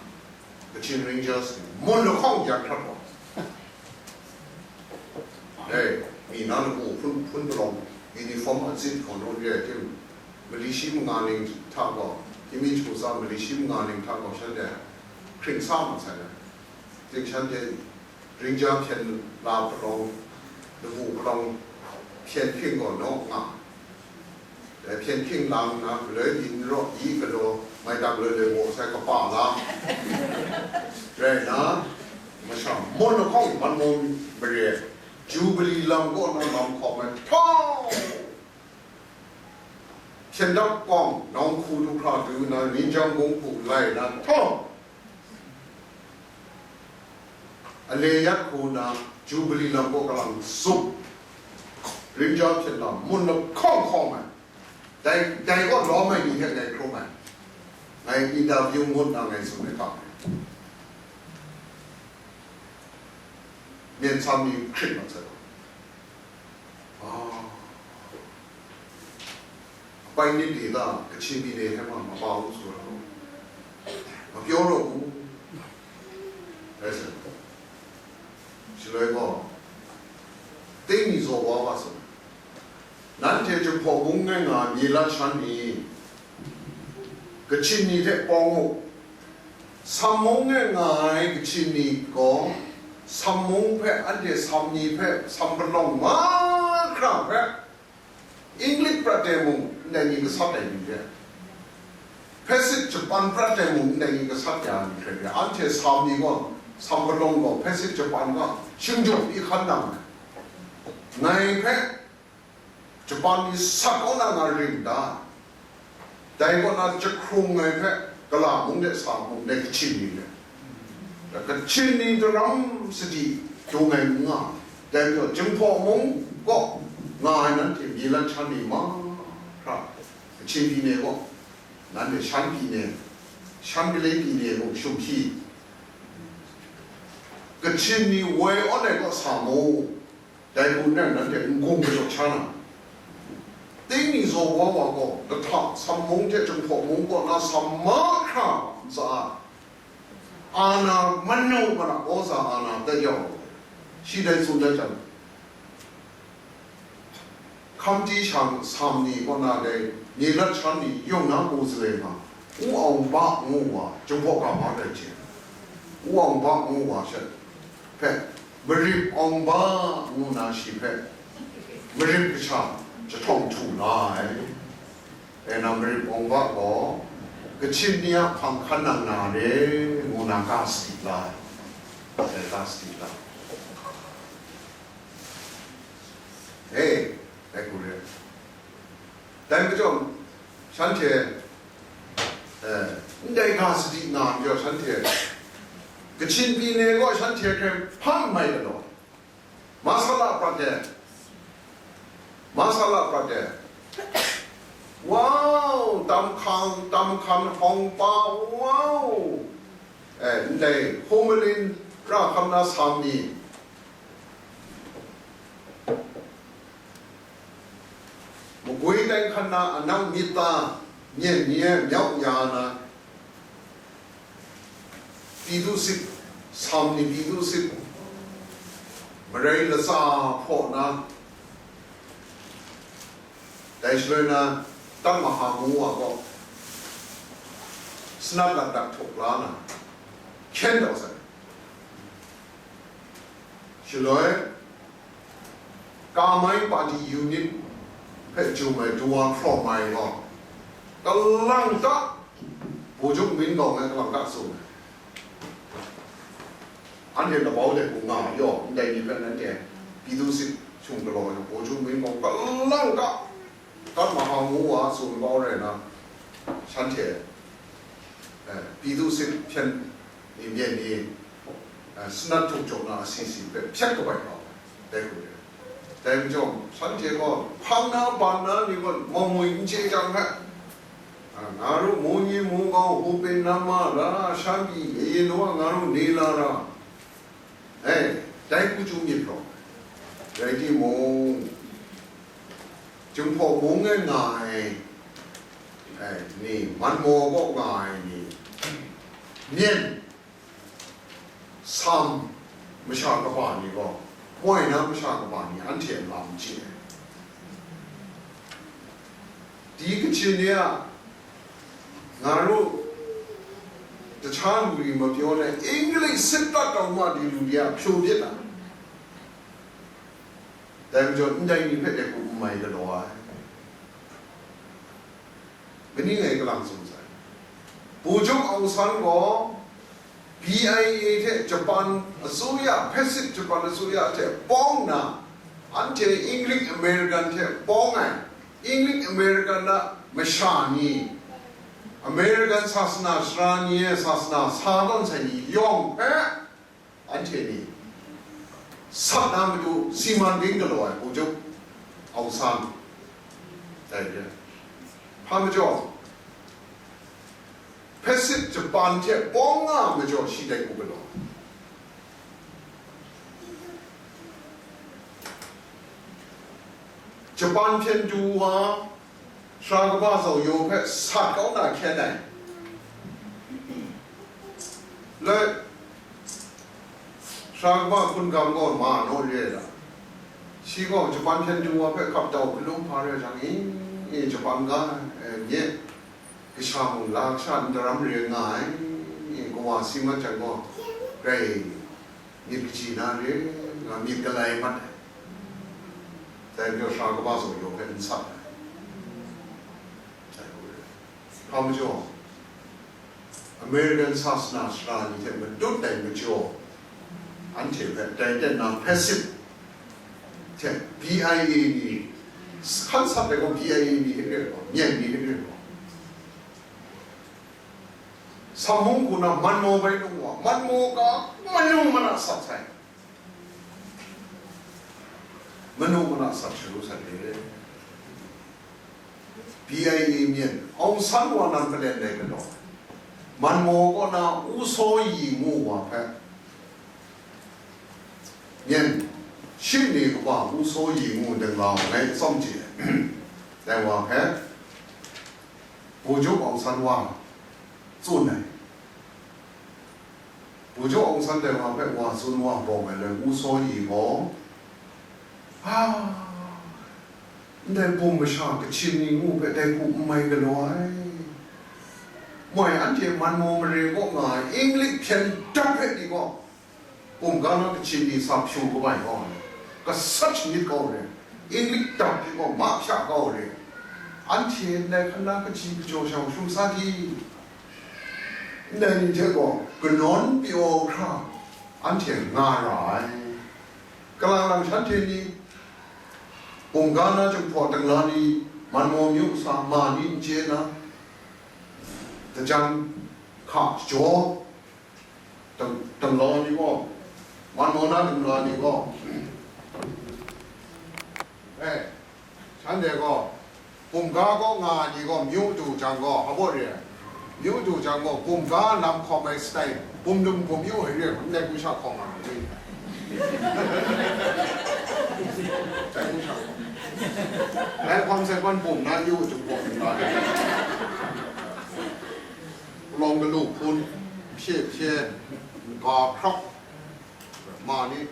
Kachin Rangers ni, mun lahkawng yak hkrat wa. E, mi na lamu hpun hpun palawng, uniform a zit hkawng rawt re ai tim, mali shi manga ning hta gaw, hkying mi hkungga mali shi manga ning hta gaw shanhte hkring sa mat sai ai. Ting shanhte Ranger hpyen la palawng, lamu palawng hpyen hkying gaw naw nga. Dai hpyen hkying lang nna, galoi byin raw yi galaw, mai tak loi loi baw sai kapa la. Rai nna, masha mun lahkawng man mung mare, Jubilee lam kaw na lam hkawm ai htawng, hpyen dap kawng, nawng hku du hkra du na, Minjang Bung hku lai na htawng, ale yat hku na, Jubilee lam kaw kalang zup, Ranger hpyen lam mun lahkawng hkawm ai. Dai, dai kaw lawm ai ni hte ngai hkrum ai. Ngai interview ngut na ngai tsun ai hta, myen sam ni hkrit mat sai. Ah. အပိုင်းနှစ်ဒေသ ကချင်ပြည်နယ်ထဲမှာ မပါဘူးဆိုတာကို မပြောတော့ဘူး။ ဒါဆို Shaloi gaw, Tingni zaw wa wa sa, nanhte Jinghpaw mung ngai nga ai Myelat shan ni, Kachin ni hte Pawng u, Sam mung ngai nga ai Kachin ni gaw, Sam mung hpe, anhte Sam ni hpe, Sam palawng mahkra hpe, English prat dai mung ndai ni gasat ai ni hte, Pacific Japan prat dai mung ndai ni gasat ya ai ni hte, anhte Sam ni gaw, Sam palawng gaw, Pacific Japan ga, shinggyawng pyi hkan nang ai. Ngai hpe, Japan ni sat kau na nga ring ta? Dai kaw na jahkrung ai hpe, kala mung de sa mung de Kachin ni de, Kachin ni daram sadi dung ai n nga. Dai majaw, Jinghpaw mung kaw nga ai nanhte Myelat shan ni mahkra, Kachin pyi ne kaw, nanhte Shan pyi ne, Shan gale pyi ne mung shum hpyi, Kachin ni woi awn ai kaw sa mu. Dai hku nna nanhte n-gung majaw sha na, Tingni zaw wa wa gaw, lahta Sam mung hte Jinghpaw mung kaw na Sam mahkra ntsa ai, ana manu mana awza ana dat ya u, shi dai tsun dat jang, Hkamti shang Sam ni kaw na dai Myelat shan ni yawng na mu zalai ma, U Aung Ba ngu wa, Jinghpaw ga ma rai hte, U Aung Ba ngu wa shat hpe, Marip Aung Ba ngu na shi hpe, Marip kasha jahtawng htu la ai. Dai na Marip Aung Ba gaw, Kachin ni a hpang hkan nang na re, ngu na ga sadi la ai. Dai ga sadi la ai. E, dai hku re. Dai majaw, shanhte, eh, ndai ga sadi nga majaw, shanhte, Kachin pyi ni gaw shanhte hkrai hpang mai galaw, masala prat de, masala prat de, wow, tam hkang, tam hkan hkawng pa, wow, eh, ndai Humalin ra hkam na Sam ni, Magwi tai hkan na anang myit ta, myen ni e myau ya na, Pyi Du Sit, Sam ni Pyi Du Sit, marai latsa hpaw na, dai shaloi na, Taj Mahal ngu wa gaw, sanat lakdak htuk la na, hkyen taw sai. Shaloi, Kamai Party Unit hpe jum ai Duan Hraw Mai gaw, kalang ta, Bojung Min Gaung ngai kalang ta tsun ai. Anhte labau de hku nga yaw, ndai ni hpe nanhte Pyi Du Sit shung galaw ai, Bojung Min Gaung kalang ta, Taj Mahal ngu wa tsun kau rai na, shanhte, eh, Pyi Du Sit hpyen ni myen ni, eh, sanat htuk jaw na asi si hpe hpyet kabai kau ai, dai hku re. Dai majaw, shanhte gaw hpang na ban na ni gaw mawmwi n chye jang hpe, a, nga ru mu ni mu gau, hupin nama ra, shan pyi, ayin wa nga ru ni la ra, e, dai hku chyu myit gaw, Rai timung, Jinghpaw mung e nga ai, eh, ni, Manmaw kaw nga ai ni, Myen, Sam masha kaba ni gaw, moi na masha kaba ni anhte a lam chye ai. Di kachin ni a, nga ru, jahta lu ri mapyaw le, English sit dat taw ma di lu di a, pyaw byin a. Dai majaw, ndai ni hpe dai hku n mai galaw ai. Kaning ngai kalang tsun sai. Pu Juk Aung San gaw B I A hte Japan asuya, Pacific Japan asuya hte pawng na, anhte English American hte pawng ai, English American a masha ni, American sasana sara ni e sasana sa tawn sai ni yawng hpe, anhte ni sat na matu si man ging galaw ai Pu Juk Aung San. Dai re. Hpa majaw, Pacific Japan hte pawng nga majaw shi dai hku galaw. Japan hpyen du wa, Sara kaba zaw yaw hpe sat kau na hkyen ai. Le, sara kaba hkun gam gaw ma naw re ai lam. Shi gaw Japan hpyen du wa hpe hkap dau hkalum hpa rai jang, i, i, Japan ga, e, nye, kasha mung la kasha n daram re nga ai, i, kawa si mat jang gaw, rai, myit kaji na re, nga myit galai mat ai. Dai majaw sara kaba zaw yaw hpe n sat ai. Dai hku re. Hpa majaw, American sasana sara ni hte matut ai majaw, anhte hpe dai ten na Pacific hte B I A ni, hkan sat ai gaw B I A ni hte re gaw, Myen ni hte re gaw. Sam hung hku na Manmaw bai lung wa, Manmaw ga manu mana sat sai. Manu mana sat sharu sat re. B I A Myen, Aung San wa nan palen dai galaw. Manmaw kaw na U Saw Yi ngu wa hpe, Myen, shim ni kaba U Saw Yi ngu dingla wa ngai tsawm chye ai. Dai wa hpe, Pu Juk Aung San wa tsun ai. Pu Juk Aung San dai wa hpe wa tsun wa bawng ai le, U Saw Yi gaw, a, ndai bum masha Kachin ni ngu hpe dai hku n mai galaw ai. Moi anhte Manmaw mare kaw nga ai English hpyen dap hpe ni gaw, bum ga na Kachin ni sa hpyu kabai kau ai, gasat shanit kau re, English dap hpe gaw mahpya kau re, anhte ndai hkan na kaji kajaw sha hkrum sa di? Ndai ni hte gaw kanawn pyaw hkra anhte nga ra ai. Kalang lang shanhte ni, bum ga na Jinghpaw dingla ni, Manmaw myu sa ma ni n chye na, dajan hka jaw, dam-, damlaw ni gaw, Manmaw na damlaw ni gaw, eh, shanhte gaw, bum ga kaw nga ai ni gaw, myu du jang gaw, hpa baw re ai? Myu du jang gaw, bum ga lam hkawm ai shatai, bum lum bum yu ai re ai, ndai hku sha hkawm nga ai ni. Ndai hku sha hkawm. Dai hkawm sai hpan bum na yu jung gaw, nga ai. Palawng galu hpun, hpye hpye, ga hkrap, ma ni,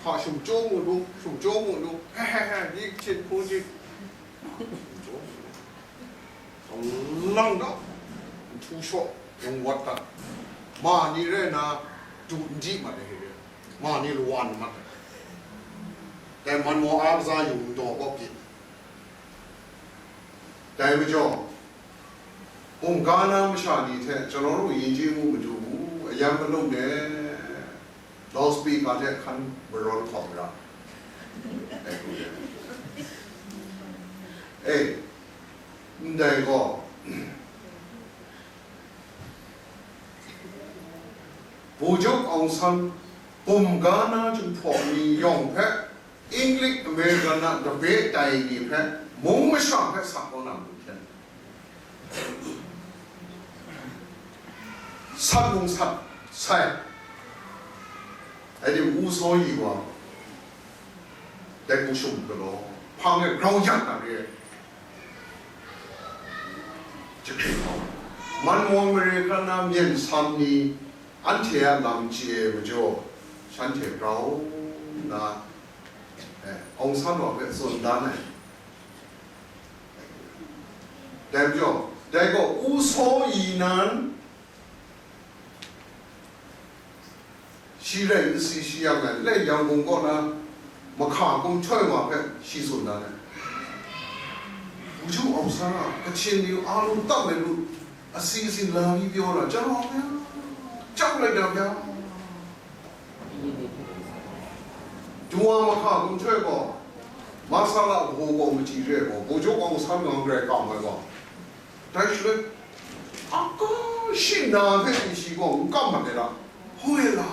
hpa shum chyaw mu lu, shum chyaw mu lu, he, he, he, ni hpyin hpung chik. Shum chyaw mu lu. Tang lang da, nhtu shaw, yung wat dat. Ma ni rai na, du n di mat ai re. Ma ni lawan mat ai. Dai Manmaw a kaza yung ndaw kaw byin. Dai majaw, bum ga na masha ni hte, ကျွန်တော်တို့ ယဉ်ကျေးမှု မတူဘူး၊ အရမ်းမလုပ်နဲ့၊ loudspeaker နဲ့ ခန်း မရော ခေါ်မလား။ အဲ၊ အဲ၊ ဒါကော၊ ဗိုလ်ချုပ်အောင်ဆန်း ပုံကားနား ကျူဖော်မီးယောင်ဖက် English American နား တပည့်တိုင်တွေဖက် မုန်းမဆာဖက် စာကောင်းတာမျိုး ဖြစ်နေတယ်။ ဆတ်မုန်ဆတ်ဆဲ အဲ့ဒီဦးစိုးရီပါ။ Dai hku shum galaw, hpang e grau yak na re ai. Jahkring hkau, man maw mare hkra na myen sam ni, anhte a lam chye ai majaw, shanhte grau nna, eh, Aung San wa hpe tsun dan ai. Dai majaw, dai gaw U Saw Yi nan, shi rai nsi shi yang ai, lai Yangon kaw na mahka kumhtaw wa hpe shi tsun dan ai. Wu ju Aung San a, Kachin ni a lu tam ai lu, asi asin la mi pyaw na, chyam ai hpya, chyam lai da hpya. Dum wa mahka kumhtaw gaw, masala hpaw gaw machyi re ai gaw, Wu ju Aung San ngang grai kam ai gaw, dai shaloi, a ka shi na hpe pyi shi gaw n kam mat ai la, hoi la,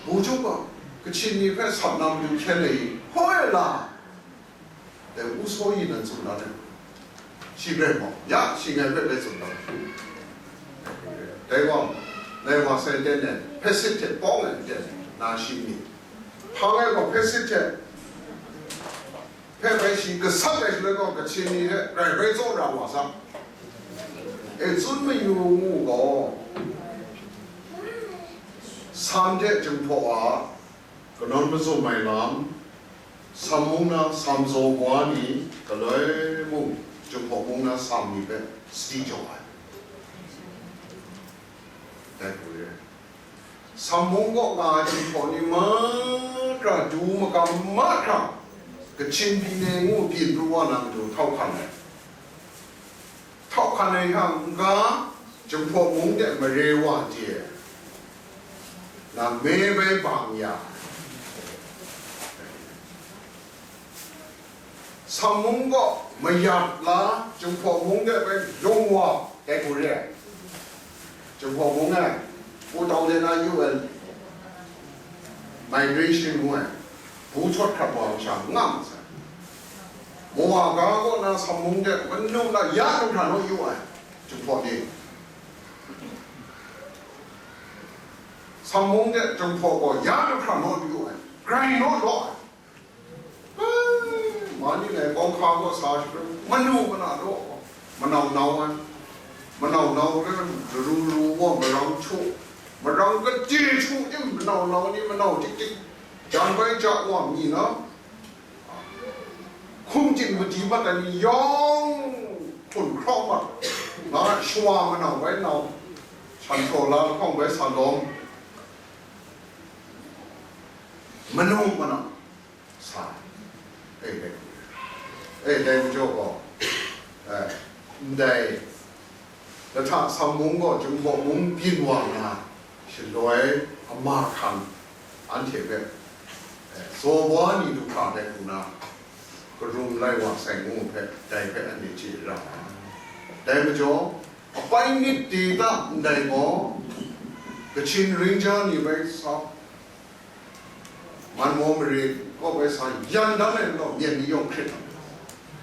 Wu ju gaw Kachin ni hpe sat na matu hkyen ai i, hoi la, dai U Saw Yi nan tsun dan ai. Shi rai gaw, ya, shi ngai hpe rai tsun dan ai. Dai gaw, ngai wa sai ten e, hpe sit hte pawng ai ten na shi ni, hpang ai gaw hpe sit hte hpe bai shi gasat ai shaloi gaw, Kachin ni hte rai bai tsawra wa sa. E, tsun mayu ngu gaw, Sam hte Jinghpaw a kanawn mazum ai lam, Sam mung na Sam zaw wa ni galoi mung, Jinghpaw mung na Sam ni hpe sadi jaw ai. Dai hku re. Sam mung kaw nga ai Jinghpaw ni mahkra, du magam mahkra, Kachin byin ai ngu byin pru wa na matu htau hkan ai. Htau hkan ai hta n-ga, Jinghpaw mung de mare wa de, nang me bai bang ya. Sam mung gaw mayat la, Jinghpaw mung de bai lung wa, dai hku re ai. Jinghpaw mung e, Pu Tau de na U N migration ngu ai, bu chawt hkrat wa masha n nga ma sai. Mawa ga kaw na Sam mung de manu na ya du hkra naw yu ai, Jinghpaw ni. Sam mung de Jinghpaw gaw ya du hkra naw yu ai, grai naw law ai. Mani lai kawng hka kaw sa shaloi, manu mana daw, manau nau ai, manau nau re, daru ru wa, marang htu, marang kade htu tim manau nau ni manau tik tik, jan bai ja wa mi na, hkum chyin madi mat ai ni yawng hpun hkraw mat, nga shawa manau bai nau, shan htaw la lahkawng bai sa lawm, manu manau sa. E, dai, e, dai majaw gaw, e, ndai lahta Sam mung gaw Jinghpaw mung byin wa nna, shaloi ama hkang anhte hpe, e, zaw wa ni du hkra dai hku na, karum lai wa sai ngu hpe, dai hpe anhte chye ra ai. Dai majaw, apai nit de ta ndai gaw, Kachin ring ja ni bai sa, man maw mare kaw bai sa yan dan ai gaw, myen ni yawng hkrit ai.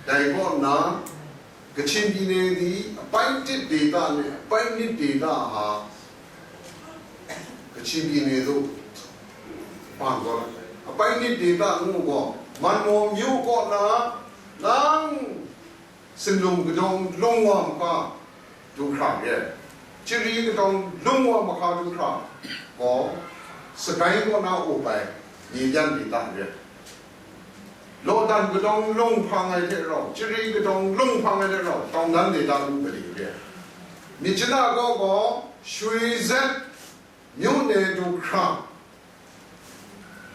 Dai kaw nna, Kachin byin ai ni apai nit de ta ni, apai nit de ta a, Kachin byin ai tu, ban gaw, apai nit de ta ngu gaw, man maw myu kaw na, nang Sinlum kadawng lung wa mahka du hkra re ai. Chiri kadawng lung wa mahka du hkra gaw, Sakai kaw na up ai Mebyan dita re ai. Lawdan kadawng lung hpang ai hte rau, Chiri kadawng lung hpang ai hte rau, Tawngdan dita up ai re ai. Myitkyina kaw gaw, Shwe Zet myu ne du hkra,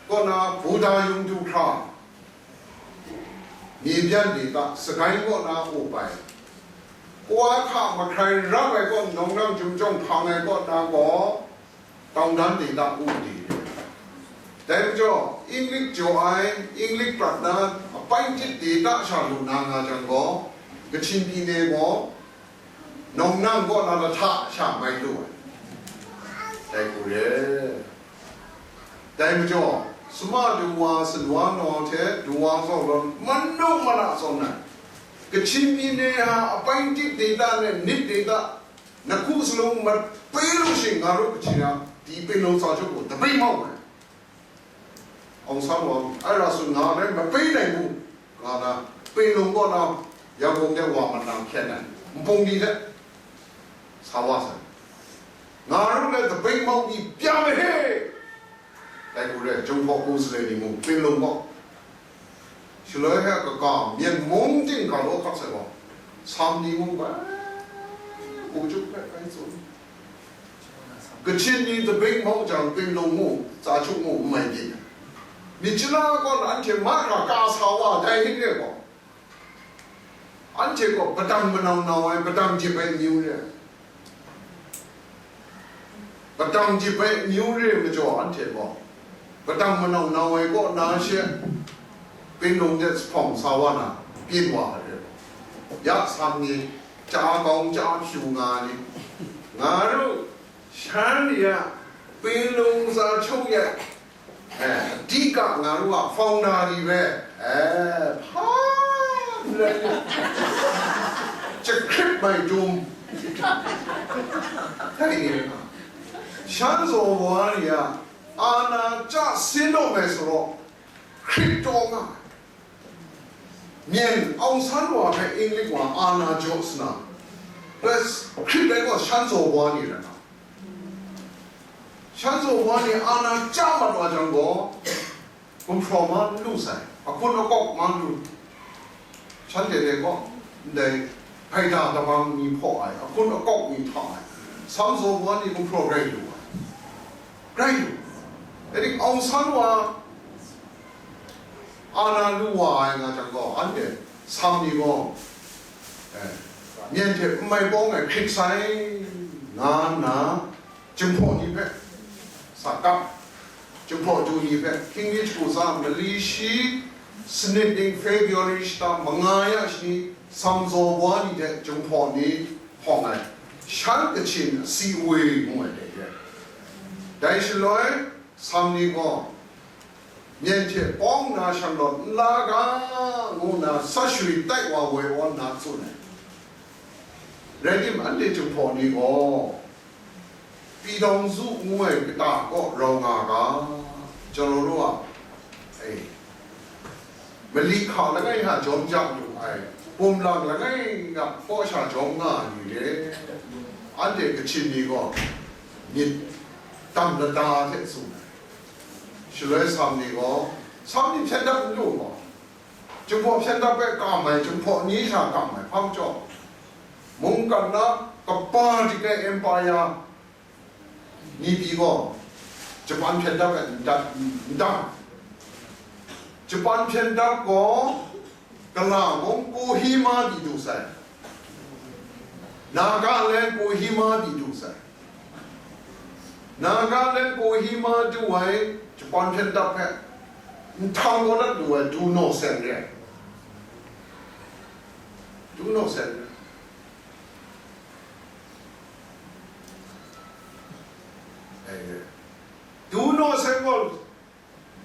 kaw na Buda yung du hkra, Mebyan dita Sakai kaw na up ai, Kawa hka mahkrai rap ai kaw, Nawng Nang Chyum Chyawng hpang ai kaw na gaw, Tawngdan dita up de. Dai majaw, Inglik jaw ai, Inglik prat na apai chyit dita sha lu na nga jang gaw, Kachin byin e gaw, Nawng Nang kaw na lahta sha mai lu ai. Dai hku re. Dai majaw, suma du wa, sanwa naw hte du wa zaw lawn, manu mana zawn ai. Kachin byin e a apai chyit dita ne nit dita, na hku salung mape lu shing nga ru kaji na, di Penlung sa chyawm gaw dabai mau ai. Aung San wa, ai ra sun nga rai, mapai nai mu, nga na, Pinlung kaw na, Yangon de wa mat na hkyen ai, npung ni hte sa wa sai. Nga ru le, the big mouth ni pya mahe. Dai hku re, Jinghpaw ku salai ni mu, Pinlung kaw. Shaloi he kaka, Myen mung ting ga law hkap sai gaw, Sam ni mung bai, ku juk hpe bai tsun. Kachin ni tabik mau jang, Pinlung mu, Tsa Hkyu mu, n mai byin ai. Myit jahta kaw na anhte mahkra ka sa wa dai hte gaw, anhte gaw padang manau nau ai, padang jip ai amyu re ai. Padang jip ai amyu re ai majaw, anhte gaw padang manau nau ai kaw na she, Pinlung de jahpawng sa wa na, byin wa ai re. Ya Sam ni, Cha Gaung, Cha Hpyu nga ni, nga ru, shan ya, Pinlung Tsa Hkyu ya, eh, dika nga ru a, founder ni re, eh, hpa n rai ni, jahkrit mai dum, htai ni re nga, shan zaw wa ni ya, ana cha sin lawm ai saraw, hkrit taw nga ai. Myen Aung San wa hpe Inglik wa ana jaw sna, bai hkrit ai gaw shan zaw wa ni rai nga. Shan zaw wa ni ana chya mat wa jang gaw, gumhpraw ma n lu sai, ahkun akawk ma n lu. Shanhte dai gaw, ndai hpaida dabang ni hpaw ai, ahkun akawk ni hta ai, Sam zaw wa ni gumhpraw rai lu ai. Rai lu. Eri Aung San wa ana lu wa ai nga jang gaw, anhte Sam ni gaw, eh, myen hte n mai pawng ai hkrit sai, nga nna, Jinghpaw ni hpe sa kap, Jinghpaw du ni hpe, hkying mi shagu tsa, mali shi sanit ning February shata manga ya shani, Sam zaw wa ni hte Jinghpaw ni hpawng ai, shan Kachin asi woi ngu ai dai re. Dai shaloi, Sam ni gaw, myen hte pawng na shanglawt n la ga, ngu nna sat shari tai wa woi awn na tsun ai. Rai tim, anhte Jinghpaw ni gaw, Pyi Daung Zu ngu ai kata kaw rau nga ga, Jaraw Raw a, e, mali hka langai hta jawm ja lu ai, bum lang langai hta kaw sha jawm nga ai ni re, anhte Kachin ni gaw myit dam lada hte tsun ai. Shaloi Sam ni gaw, Sam ni hpyen dap n lu gaw, Jinghpaw hpyen dap hpe kam ai, Jinghpaw ni hta kam ai, hpa majaw, mungkan na kaba dik ai empire ni pyi gaw, Japan hpyen dap hpe n dat, n dang. Japan hpyen dap gaw, Kala mung Kohima di du sai. Nagaland Kohima di du sai. Nagaland Kohima du ai Japan hpyen dap hpe nhtang kau dat lu ai Dunaw Sen re ai. Dunaw Sen re ai. Dunaw Sen gaw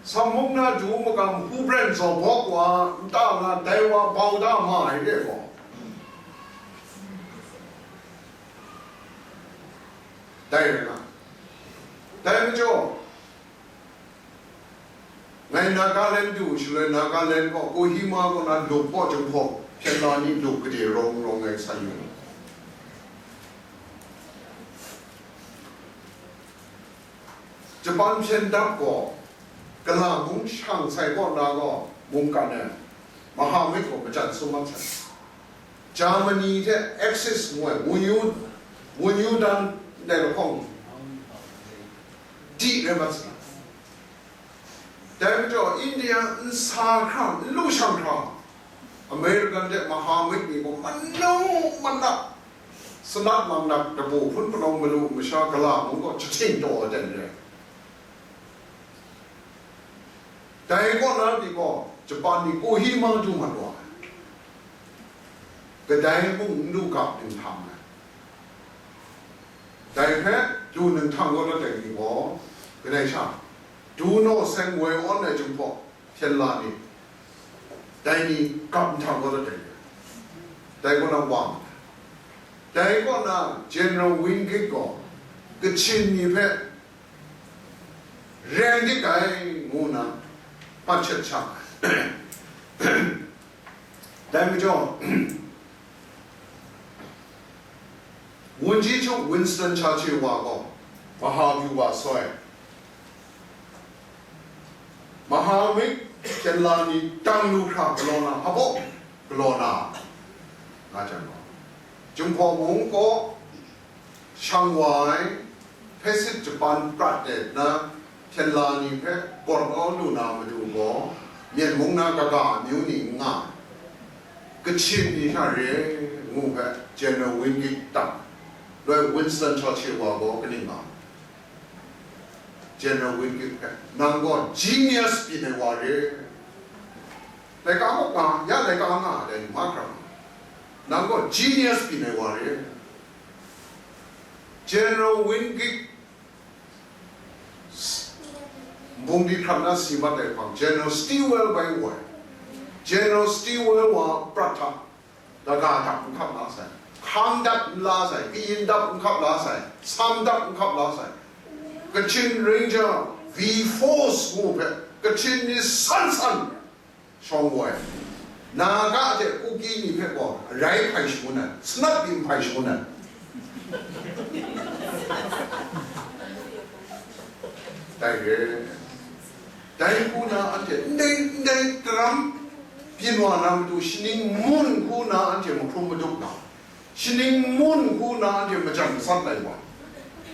Samung na du magam Hubren zaw bawk wa, nta nga dai wa bau da ma ai re gaw, dai rai nga. Dai majaw, ngai Nagaland du shaloi, Nagaland gaw Kohima kaw na lup gaw, Jinghpaw hpyen la ni lup gade rawng rawng ai san yu. Japan hpyen dap gaw, Kala mung shang sai kaw na gaw, mungkan e, Mahamit gaw majan sum mat sai. Germany hte Axis ngu ai, wunyu, wunyu dan ndai lahkawng, di rai mat sai. Dai majaw, India n sa hkra, n lu shang hkra, American hte Mahamit ni gaw manu manap, sanat mangnak, dabu hpun palawng malu masha Kala mung gaw jahting taw ai ten re. Dai kaw na pyi gaw, Japan ni Kohima du mat wa ai. Kadai mung n lu ga dinghpang ai. Dai hpe du nhtang kau dat ai ni gaw, kadai sha, Dunaw Sen woi awn ai Jinghpaw hpyen la ni, dai ni gap nhtang kau dat ai ni, dai kaw na wa ma ai. Dai kaw na General Wingate gaw Kachin ni hpe reng dik ai, ngu nna, Pat shat sha. Dai majaw, Wunji Chuk Winston Churchill wa gaw, Maha Pyu wa soi, Maha Mik Hpyen la ni dang lu hkra galaw na, hpa baw galaw na, nga jang gaw, Jinghpaw mung kaw shang wa ai, hpe sit Japan prat de na, hpyen la ni hpe gawn kau lu na matu gaw, Myen mung na kaga amyu ni n nga ai. Kachin ni hta re ngu hpe General Wingate dang, loi Winston Churchill wa gaw kaning nga? General Wingate hpe, nang gaw genius byin ai wa re. Laika muk nga, ya laika nga ai dai ni mahkra nga. Nang gaw genius byin ai wa re. General Wingate, Mbungdi hkram na si mat ai hpang, General Stilwell bai wu ai. General Stilwell wa prat hta, kaga dap n hkap la sai, hkang dap n la sai, kayin dap n hkap la sai, sam dap n hkap la sai. Kachin Ranger, V Force ngu hpe, Kachin ni san san shawng wa ai. Naga hte Kuki ni hpe gaw arai hpai shangun ai, sanat byin hpai shangun ai. Dai re. Dai hku na anhte ndai, ndai daram byin wa na matu, shaning mun hku na anhte mahkrum madup na, shaning mun hku na anhte majan masat lai wa.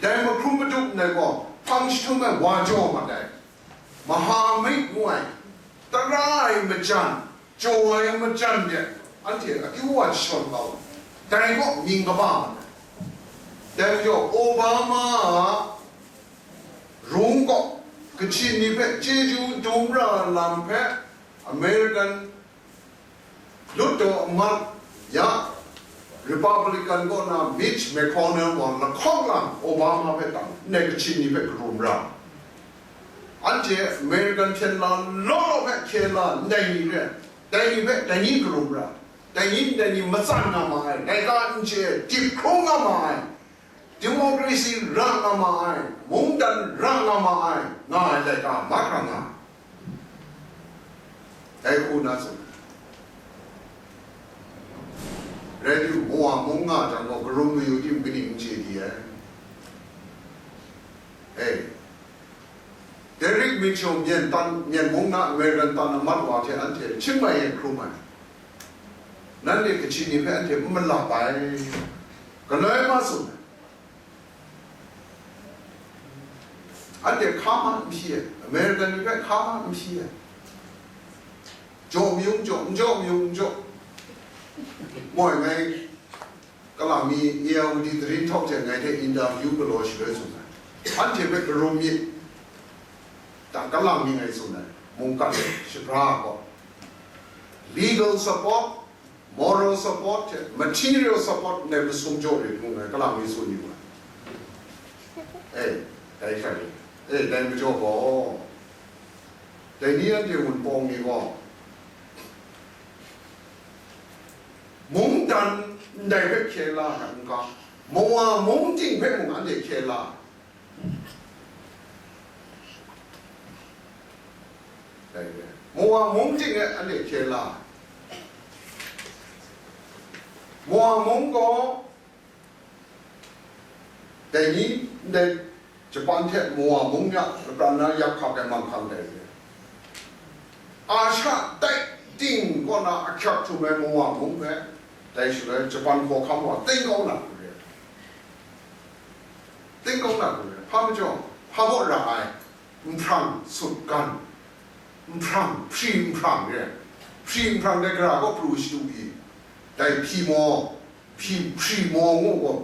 Dai mahkrum madup ndai gaw, hpang jahtum ai wa jaw mat ai. Maha Mik ngu ai, tara ai majan, jaw ai majan de, anhte akyu wa jashawn kau ai. Dai gaw mying kaba mat ai. Dai majaw, Obama a rung gaw, Kachin ni hpe chyeju dum ra lam hpe, American lut taw amat ya, Republican kaw na Mitch McConnell gaw lahkawng lang Obama hpe tang, ndai Kachin ni hpe karum ra. Anhte American hpyen la law law hpe hkye la ndai ni re, dai ni hpe dai ni karum ra, dai ni ndai ni matsan nga ma ai, laika n chye dip hkrung nga ma ai, democracy ra nga ma ai, mungdan ra nga ma ai, nga ai laika mahkra nga. Dai hku na tsun ai. Rai lu, Mawa mung nga jang gaw, karum mayu tim kaning n chye di ai. Hey, Derek Mitchell myen tan, myen mung na American tan amat wa hte anhte chyingmai e hkrum ai. Nanhte Kachin ni hpe anhte n malap ai. Galoi ma tsun ai. Anhte hka ma n hpyi ai, American ni hpe hka ma n hpyi ai. Jaw mayu n jaw, n jaw mayu n jaw. Moi ngai, Kalang mi A R D three htaw hte ngai hte interview galaw shaloi tsun ai. Anhte hpe karum myit. Dang Kalang mi ngai tsun ai, mungkan shapra gaw, legal support, moral support hte material support ndai masum jaw rit ngu ngai Kalang mi tsun yu ai. E, dai hkrai, e, dai majaw gaw, dai ni anhte Wunpawng ni gaw, mungdan ndai hpe hkye la ai n ga, Mawa mung ting hpe mung anhte hkye la ai. Dai re. Mawa mung ting e anhte hkye la ai. Mawa mung gaw, dai ni ndai Japan hte Mawa mung ya lapran na yak hkak ai manghkang dai re. Asha tai ting kaw na ahkyak htum ai Mawa mung hpe, dai shaloi Japan hkawhkam wa teng kau na hku re. Teng kau na hku re. Hpa majaw, hpa baw ra ai, nhprang sut gan, nhprang, hpri nhprang re. Hpri nhprang dai gara kaw pru shadu i, dai hpyi maw, hpyi, hpri maw ngu gaw,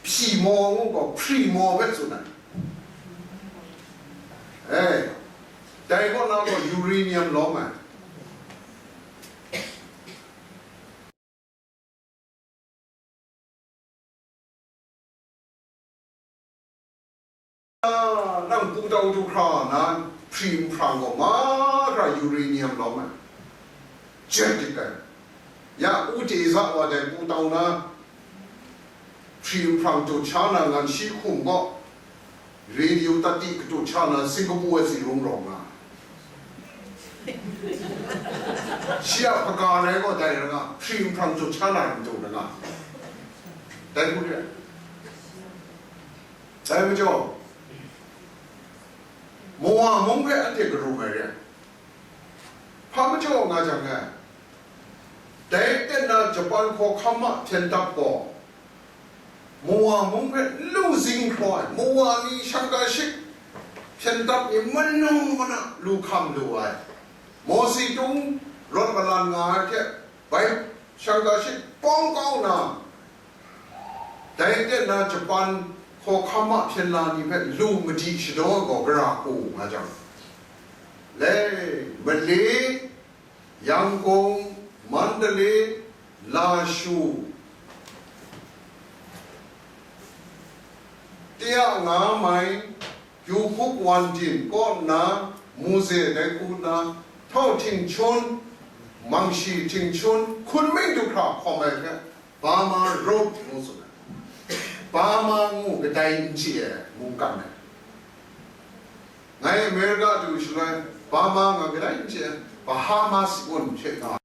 hpyi maw ngu gaw, hpri maw hpe tsun ai. E, dai kaw na gaw uranium lawm ai. Nang pu tau du hkra na hpri nhprang gaw mahkra uranium lawm ai, jet dik ai. Ya u te za wa dai pu tau na hpri nhprang tut sha na ngan shi hkum gaw, radio tati katut sha na Singapore e tsi rung rawng nga. Shi a hpaga rai gaw dai ra nga, hpri nhprang jaw sha na matu ra nga. Dai hku re ai. Dai majaw, Mowa mung hpe anhte karum ai re ai. Hpa majaw nga jang e, dai ten na Japan hkawhkam a hpyen dap gaw, Mowa mung hpe lu zing hkraw ai, Mowa ni shang ga shik hpyen dap ni manu mana lu hkam lu ai. Mawsi tung rawt malan nga ai hte, bai shang ga shik pawng kau na, dai ten na Japan hkawhkam a hpyen la ni hpe lu madi shadaw ai gaw gara hku nga jang, le, Mali, Yangkung, Mandalay, Lashu, tia nga mai, Kyu Hkuk Wan Din kaw nna, Muze dai hku nna, Htawhting Chun, Mangshi Ting Chun, Hkunming du hkra hkawm ai hpe, Burma Road ngu tsun ai. Burma ngu kadai n chye ai, mungkan ai. Ngai America du shaloi, Burma nga kadai n chye ai, Bahamas ngun hte nga.